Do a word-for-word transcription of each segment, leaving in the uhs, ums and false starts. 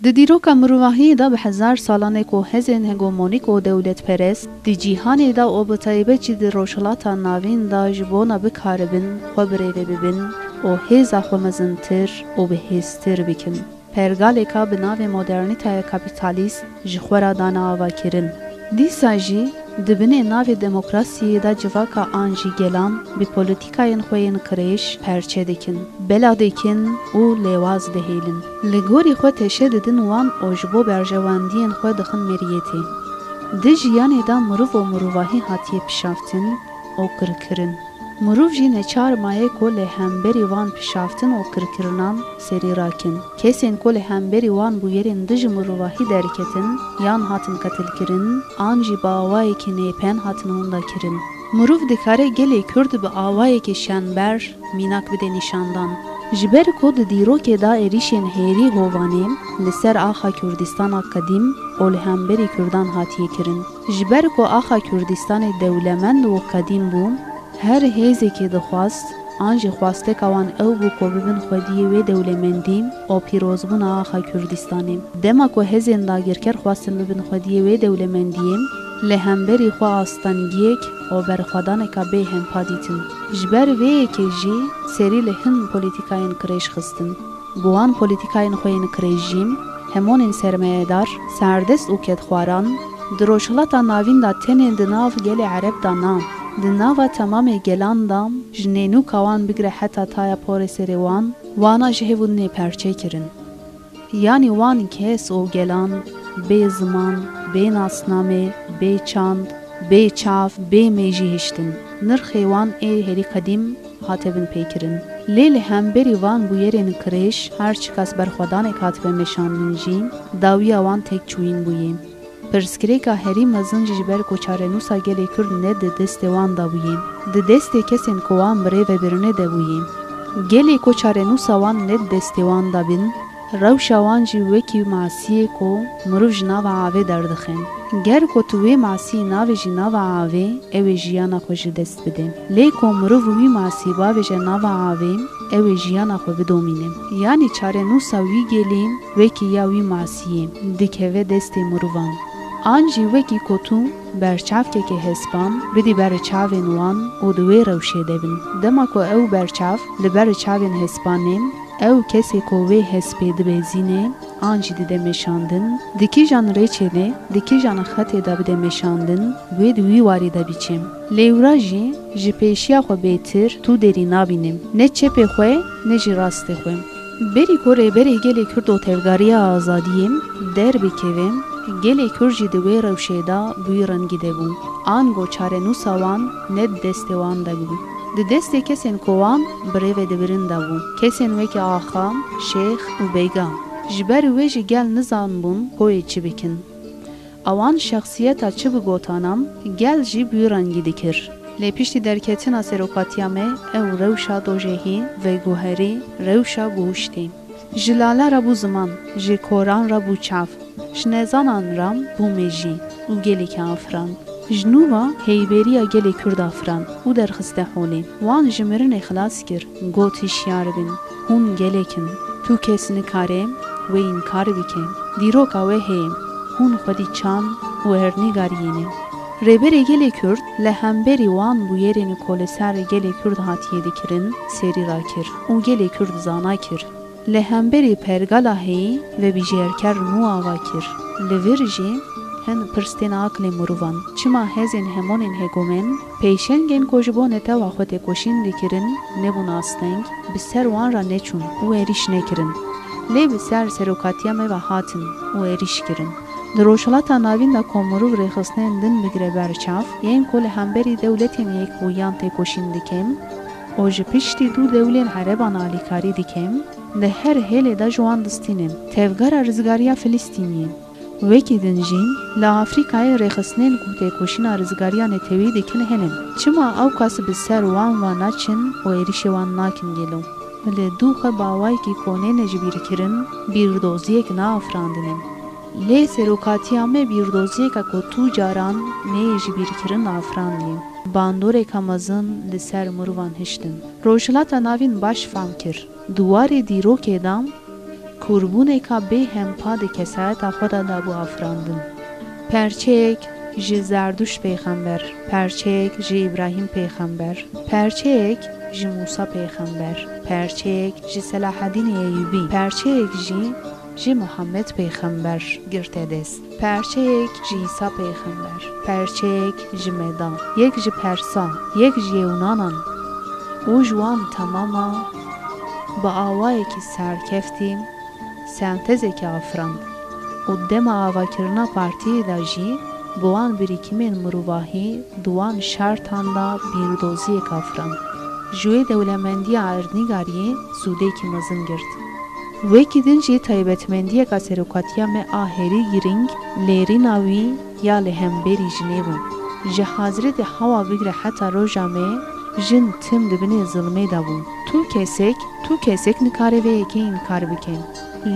Di dîroka mirovahiyê de bi hezar salan e ku hêzên hegemonîk û dewletperest di cîhanê de û bi taybet jî di Rojhilata Navîn de ji bona bikaribin xwe birêve bibin û hêza xwe mezintir û bihêztir bikin, pergaleka bi navê modernîteya kapîtalîst ji xwe re dane avakirin. Dîsa jî di binê navê demokrasiyê de civaka an jî gelan bi polîtîkayên xwe yên qirêj perçe dikin, bela dikin û lêwaz dihêlin. Li gorî xwe teşe didin wan û ji bo berjewendiyên xwe dixin meriyetê. Di jiyanê de mirov û mirovahî hatiye pişaftin û qirkirin. Mirov jî neçar maye ku li hemberî van pişaftin û qirkirinan serî rakin. Kesên ku li hemberî wan bûyerên dij mirovahî derketin, yan hatin qetilkirin, an jî bi awayekî nêpen hatin winda kirin. Mirov dikare gelê Kurd bi awayekî şenber mînak bide nîşandan. Ji ber ku di dîrokê de êrîşên hêrî hovanê li ser axa Kurdistana qedîm û li hemberî Kurdan hatiye kirin. Ji ber ku axa Kurdistanê dewlemend û qedîm bû, her hêzekê dixwast, an jî xwasteka wan ew bû ku bibin xwediyê wê dewlemendî û pîrozbûna axa Kurdistanê. Dema ku hêzên dagirker xwestin bibin xwediyê wê dewlemendiyê, li hemberî xwe astengiyek û berxwedaneka bêhempa dîtin. Ji ber vê yekê jî serî li hin polîtîkayên qirêj xistin. Bi wan polîtîkayên xwe yên qirêj jî hemonên sermayedar, serdest û kedxwaran di Rojhilata Navîn de tenê di nav gelê Ereb de na, di nava temamê gelan de ji nênûka wan bigire heta taya porê serê wan, wana ji hevûdinê perçe kirin. Yanî wan kes û gelan bê ziman, bê nasname, bê çand, bê çav, bê mêjî hiştin. Nirxê wan ê herî qedîm hate binpêkirin. Lê li hemberî van bûyerên qirêj her çiqas berxwedanek hatibe meşandin jî, dawiya wan têkçûyîn bûye. Pirsgirêka herî mezin jî ji ber ku çarenûsa gelê Kurd ne di destê wan de bûye, di destê kesên ku wan birêve birine de bûye. Gelê ku çarenûsa wan ne di destê wan de bin, rewşa wan jî wekî masiyê ku mirov ji nava avê derdixe. Ger ku tu wê masiyê navê ji nava avê, ew ê jiyana xwe ji dest bide. Lê ku mirov wî masî bavêje nava avê, ew ê jiyana xwe bidomîne. Yanî çarenûsa wî gelî wekî ya wî masiyê dikeve destê mirovan. An jî wekî ku tu berçavkeke hespan bidî ber çavên wan û di wê rewşê de bin. Dema ku ew berçav li ber çavên hespanê, ew kesê ku wê hespê dibezîne, an jî dide meşandin, di kîjan rêçê de, di kîjan xetê de bide meşandin, wê di wî warî de biçe. Lêwra jî ji pêşiya xwe bêtir tu derî nabîne, ne çepê xwe, ne jî rastê xwe. Berî ku Rêberê Gelê Kurd û Tevgeriya Azadiyê derbikeve, gelê Kurd jî di wê rewşê de bi wî rengî de bû. Ango çarenûsa wan ne di destê wan de bû. Di destê kesên ku wan birêve dibirin de bû. Kesên wekî axa, şêx û beyga. Ji ber wê jî gel nizanbûn xwe yê çi bikin. Ewan şexsiyeta çi bigotana, gel jî bi wî rengî dikir. Lê piştî derketina serokatiya me, ew rewşa dojehî, veguherî, rewşa guhuştê. Ji lala re bû ziman, ji koran re bû çav, ji nezanan re bû mêjî û gelekî afirand. Ji nû ve heyveriya gelê Kurd afirand û derxiste holê. Wan ji mirinê xilas kir, got hişyar bin, hûn gelek in. Tu kes nikare wê înkar bike. Dîroka we heye. Hûn xwedî çand û ernîgariyê ne. Rêberê Gelê Kurd li hemberî wan bûyerên ku li ser gelê Kurd hatiye dikirin, serî rakir û gelê Kurd zana kir. Li hemberî pergala heyî vebijêrker nû ava kir. Li vir jî hin pirs tên aqilê mirovan. Çima hêzên hemonên hegomen, pêşengên ku ji bo netewa xwe têkoşîn dikirin, nebûn asteng, bi ser wan re neçûn û êrîş nekirin. Lê bi ser serokatiya me ve hatin û êrîş kirin. Di Rojhilata Navîn de ku mirov rêxistinên din bigire ber çav, yên ku li hemberî dewletên yekbûyiyan têkoşîn dikin û ji piştî du dewlên ereban alîkarî dikin, di her hêlê de ji wan distînin. Tevgera Rizgariya Filistîniyê. Wekî din jî li Afrîkayê rêxistinên ku têkoşîna rizgariya netewî dikin hene. Çima ewqas bi ser wan ve naçin û êrîşê wan nakin gelo? Li dû xwe bi awayekî ku nêne jibîrkirin, bîrdoziyek naafirandine. Lê serokatiya me bîrdoziyeke ku tu caran neyê jibîrkirin afirandiye. Bandoreka mezin li ser mirovan hiştin. Rojhilata Navîn baş fam kir. Di warê dîrokê de ku Qurbûneka bêhempa di kesayeta xwe de dabû afirandin. Perçeyek ji Zerduşt pêxember, perçeyek ji Îbrahîm pêxember, perçeyek ji Mûsa pêxember, perçeyek ji Selahedînê Eyûbî, perçeyek jî ji Muhammed pêxember girte dest. Perçeyek ji Îsa pêxember, perçeyek ji me da, yek ji Persan, yek ji Yewnanan û ji wan temama bi awayekî serkeftî sentezekê afirand û dema avakirina partiyê de jî bi wan birîkimên mirovahî di wan şertan de bîrdoziyek afirand. Ji wê dewlemendiya erdnîgariyê sûdekî mezin girt. Wekî din jî taybetmendiyeka serokatiya me a herî girîng, lêrîna wî ya li hemberî jinê bû. Ji Hazretî Hawa bigre heta roja me, jin tim di binê zilmê de bûn. Tu kesek, tu kesek nikare vê yekê înkar bike.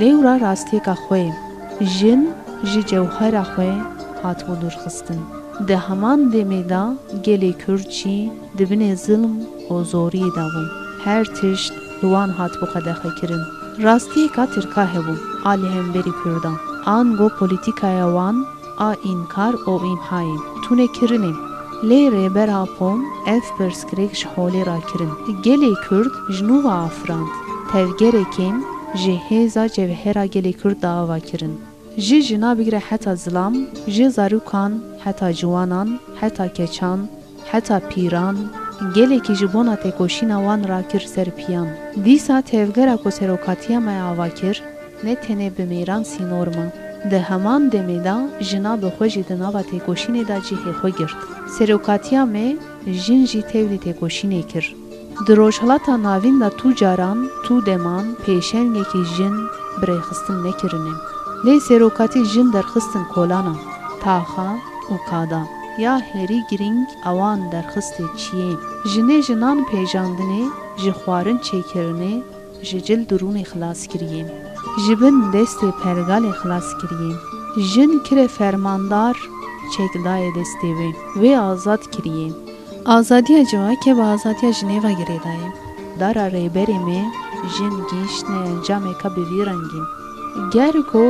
Lewra rastiyeka xwe ye. Jin ji cewhera xwe hatibû dûrxistin. Di heman demê de gelê Kurd jî di binê zilm û zoriyê de bû. Her tişt li wan hatibû qedexekirin. Rastiyeka tirka hebû a li hemberî Kurdan. Ango polîtîkaya wan a înkar û îmhayê, tunekirinê. Lê Rêber Apo ev pirsgirêk ji holê rakirin. Gelê Kurd ji nû ve afirand. Tevgerekê ji hêza cewhera gelê Kurd de ava kirin. Ji jina bigire heta zilam, ji zarokan heta ciwanan, heta keçan, heta pîran, gelekî ji bona têkoşîna wan rakir ser piyan. Dîsa tevgera ku serokatiya me ava kir, ne tenê bi mêran sînor ma. Di heman demê de jina bi xwe jî di nava têkoşînê de cihê xwe girt. Serokatiya me jin jî tevlî têkoşînê kir. Di Rojhilata Navîn de tu caran, tu deman pêşengekî jin bi rêxistin nekirine. Lê serokatî jin derxistin kolana, taxa û kada. Ya herî girîng ewan derxistê çiyê. Jinê jinan pêjandinê, ji xwarin çêkirinê, ji cil û rûnê xilas kiriye. Ji bin destê pergalê xilas kiriye. Jin kire fermandar çek daye destê wê. Wê azad kiriye. Azadiya civakê bi azadiya jinê ve girêdayê. Dara rêberê me jin gihîştine encameka bi vî rengî. Ger ku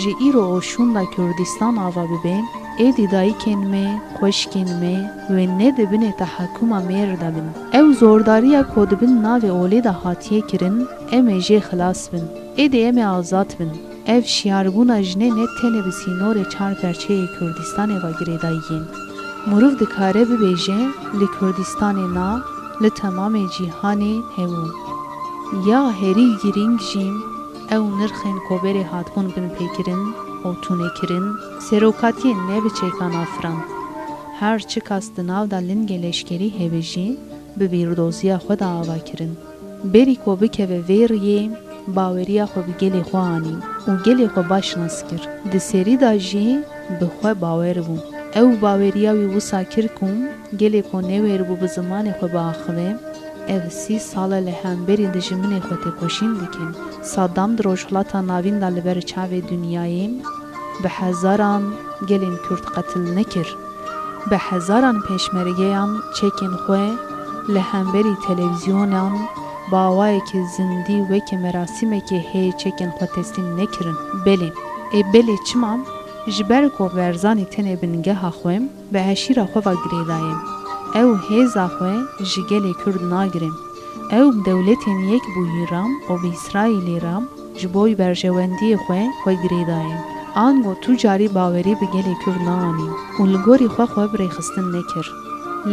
ji îro û şûnda Kurdistan ava bibe, êdî dayikên me, xweşkên me wê ne di binê tehekuma mêr de bin. Ew zordariya ku di bin navê olê de hatiye kirin, em ê jê xilas bin. Êdî em ê azad bin. Ev şiyarbûna jinê ne tenê bi sînorê çar perçeyê Kurdistanê ve girêdayî ye. Mirov dikare bibêje, li Kurdistanê na, li temamê cîhanê hebû. Ya herî girîng jî ew nirxên ku berê hatibûn binpêkirin û tunekirin, serokatiyê ne bi çekan afirand. Her çiqas di nav de lingê leşkerî hebe jî, bi bîrdoziya xwe de ava kirin. Berî ku bikeve vê riyê, baweriya xwe bi gelê xwe anî û gelê xwe baş nas kir. Di serî de jî bi xwe bawer bû. Ew baweriya wî wisa kir ku gelê ku newêr bû bi zimanê xwe biaxive, ev sî sal e li hemberî dijiminê xwe têkoşîn dike. Saddam di Rojhilata Navîn de li ber çavê dinyayê bi hezaran gelên Kurd qetil nekir. Bi hezaran pêşmergeyan çekên xwe li hemberî televîzyonan bi awayekî zindî wekî merasîmekê hê çekên xwe teslîm nekirin. Belê, ê belê çima? Ji ber ku Berzanî tenê bingeha xwe bi eşîra xwe ve girêdaye. Ew hêza xwe ji gelê Kurd nagire. Ew bi dewletên Yekbûyî re û bi Îsraîlê re ji bo berjewendiyê xwe, xwe girêdayê. Ango tu carî bawerî bi gelê Kurd neanî û li gorî xwe xwe bi rêxistin nekir.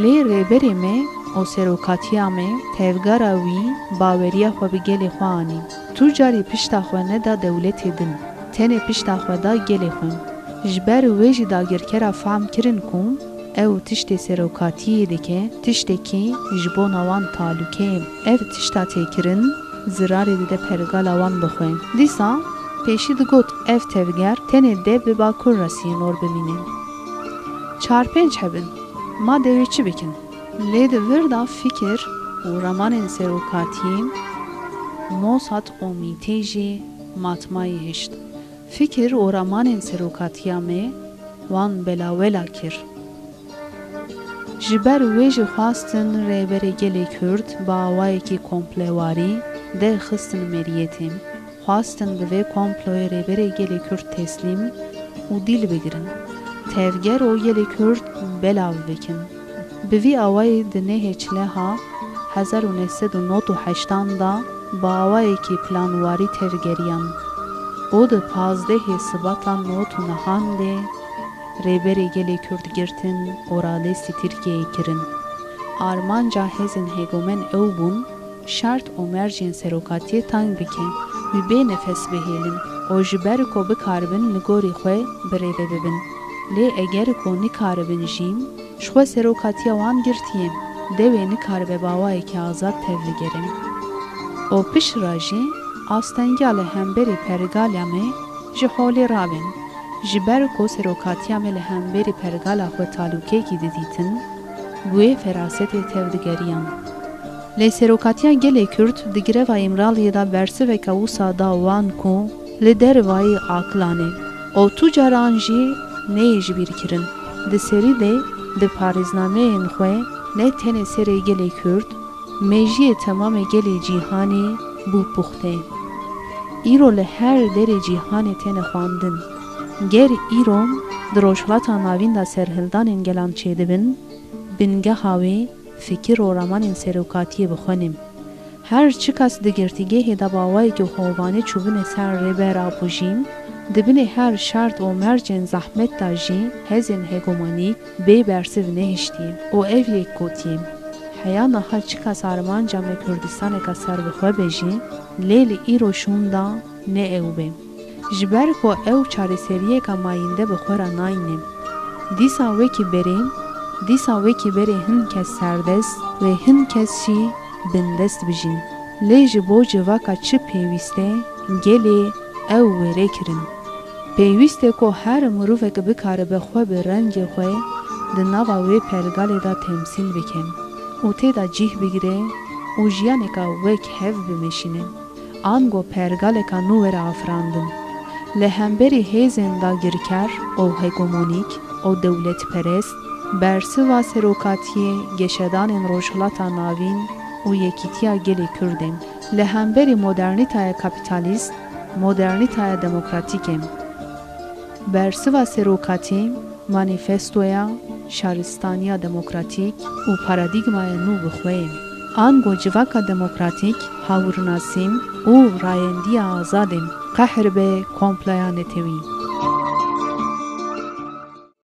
Lê rêberê me û serokatiya me, tevgera wî, baweriya xwe bi gelê xwe anî. Tu carî pişta xwe neda dewletê din, tenê pişta xwe da gelê xwe. Ji ber wê jî dagirkera fehm kirin ku ew tiştê serokatiyê dike, tiştekî ji bona wan talûke ye. Ev tişta têkirin zirarê dide pergala wan bi xwe. Dîsa pêşî digot ev tevger tenê dev bi Bakur re sînor bimîne. Çar pênc hebin, ma dewê çi bikin? Lê di vir de fikir û ramanên serokatiyê, Mossad û MÎT'ê jî matmayî hişt. Fikir û ramanên serokatiya me wan belawela kir. Ji ber wê jî xwestin rêberê gelê Kurd bi awayekî komplewarî derxistin meriyetê. xwestin bi vê komployê Rêberê Gelê Kurd teslîm û dîl bigirin, tevger û gelê Kurd belav bikin. Bi vî awayî di nehê Çileha hezar û neh sed û nod û heştan de bi awayekî planwarî tevgeriyan û di pazdehê Sibata nod û nehan de Rêberê Gelê Kurd girtin û radestî Tirkiyeyê kirin. Armanca hêzên hegemen ew bûn, şert û mercên serokatiyê teng bike, wî bê nefes bihêlin û ji ber ku bikaribin li gorî xwe birêve bibin. Lê eger ku nikaribin jî, ji xwe serokatiya wan girtiye, dewê nikaribe bi awayekî azad tevligere. Û piştre jî astengiya li hemberî pergala me ji holê rabin. Ji ber ku serokatiya me li hemberî pergala xwe talûkekî didîtin, bi wê ferasetê tevdigeriyan. Lê serokatiya gelê Kurd di greva Îmraliyê de bersiveke wisa da wan ku li dervayî aqilan e û tu caran jî neyê ji bîr kirin. Di serî de di parêznameyên xwe ne tenê serê gelê Kurd, mejiyê temamê gelê cîhanê bû puxte. Îro li her derê cîhanê têne xwendin. Ger îro di Rojhilata Navîn de serhildanên gelan çêdibin, bingeha wê fikir û ramanên serokatiyê bi xwe ne. Her çiqas di girtîgehê de bi awayekî hovane çûbine ser Rêber Apo jî, di binê her şert û mercên zehmet de jî hêzên hegemonîk bê bersiv nehiştiye û ev yek gotiye, heya niha çiqas armanca me Kurdistaneke serbixwe be jî, lê li îro şûnda ne ew be. Ji ber ku ew çareseriyeke mayînde bi xwe re nayîne. Dîsa wekî berê, dîsa wekî berê hin kes serdest wê hin kes jî bindest bijîn. Lê ji bo civaka çi pêwîst e, gelê ew wêrê kirin. Pêwîst e ku her mirovek bikaribe xwe bi rengê xwe di nava wê pergalê de temsîl bike û tê de cih bigire û jiyaneka wek hev bimeşîne. Ango pergaleka nû were afirandin. Li hemberî hêzên dagirker û hegemonîk û dewletperest, bersiva serokatiyê, geşedanên Rojhilata Navîn û yekîtiya gelê Kurd e. Li hemberî modernîtaya kapîtalîst, modernîtaya demokratîk e. Bersiva serokatî, manîfestoya şaristaniya demokratîk û paradîgmaya nû bi xwe ye. Ango civaka demokratîk, hawirnasî û rayendiya azad e, qehr be komploya netewî.